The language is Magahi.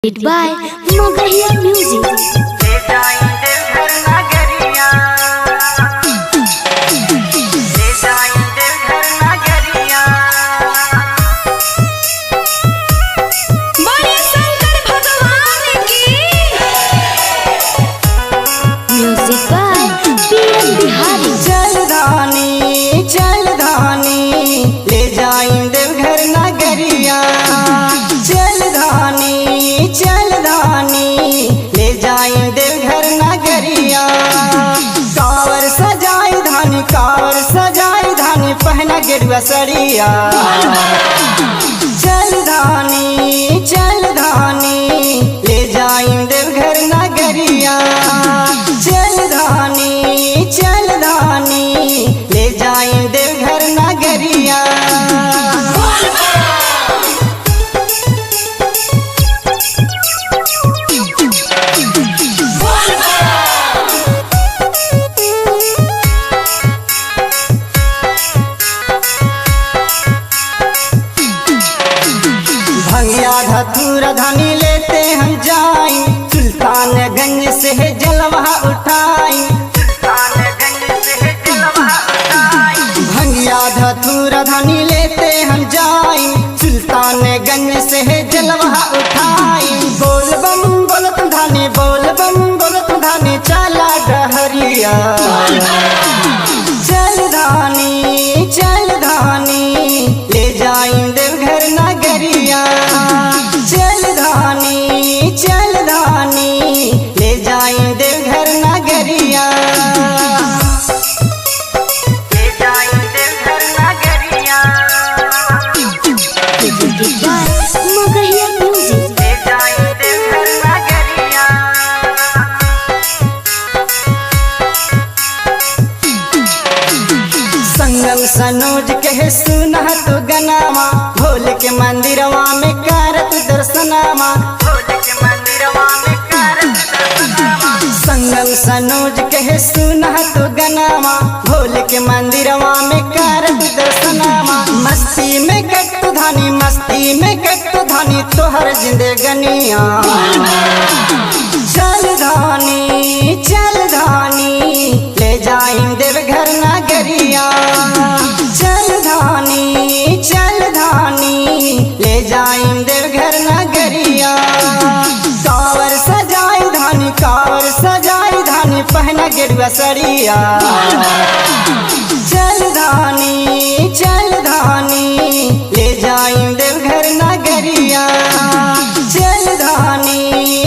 By Magahiya Music. ले जाई देवघर नगरिया, ले जाई देवघर नगरिया। बोले शंकर भगवान की। Music by PM Bihari. चल धानी चल धानी, ले जाई देवघर नगरिया। चल धानी चल धानी, ले जाई देवघर नगरिया। कावर सजाई धानी, कावर सजाई धानी, पहना गेरुआ सड़िया। चल धानी चल धानी, ले जाई देवघर नगरिया। चल धानी चल धानी, ले जाई देवघर नगरिया। भंगिया धतूरा धानी लेते हम जाई, सुल्तानगंज से है जलवा उठाई। भंगिया धतूरा धानी लेते हम जाई, सुल्तानगंज से है जलवा उठाई। बोल बम बोलत धानी, बोल बम बोलत धानी, चला डहरिया। चल धानी चल धानी, ले जाई देवघर नगरिया। चल धानी चल धानी, ले जाई देवघर नगरिया। ले जाई देवघर नगरिया, Presented by Magahiya Music. ले जाई देवघर नगरिया। संगम सनोज कहे सुना तो गनावा, भोले के मंदिरवा में करत दर्शनावा। संगम सनोज कहे सुना तो गनावा, भोले के मंदिरवा में करत दर्शनावा। मस्ती में कट्टू धानी, मस्ती में कट्टू धानी, तोहर जिंदगनिया। चल धानी चल धानी, ले जाई देवघर नगरिया। चल धानी चल धानी, ले जाई देवघर नगरिया। कावर सजाई धानी, कावर सजाई धानी, पहना गेरुआ सड़िया। चल धानी चल धानी, ले जाई देवघर नगरिया। चल धानी।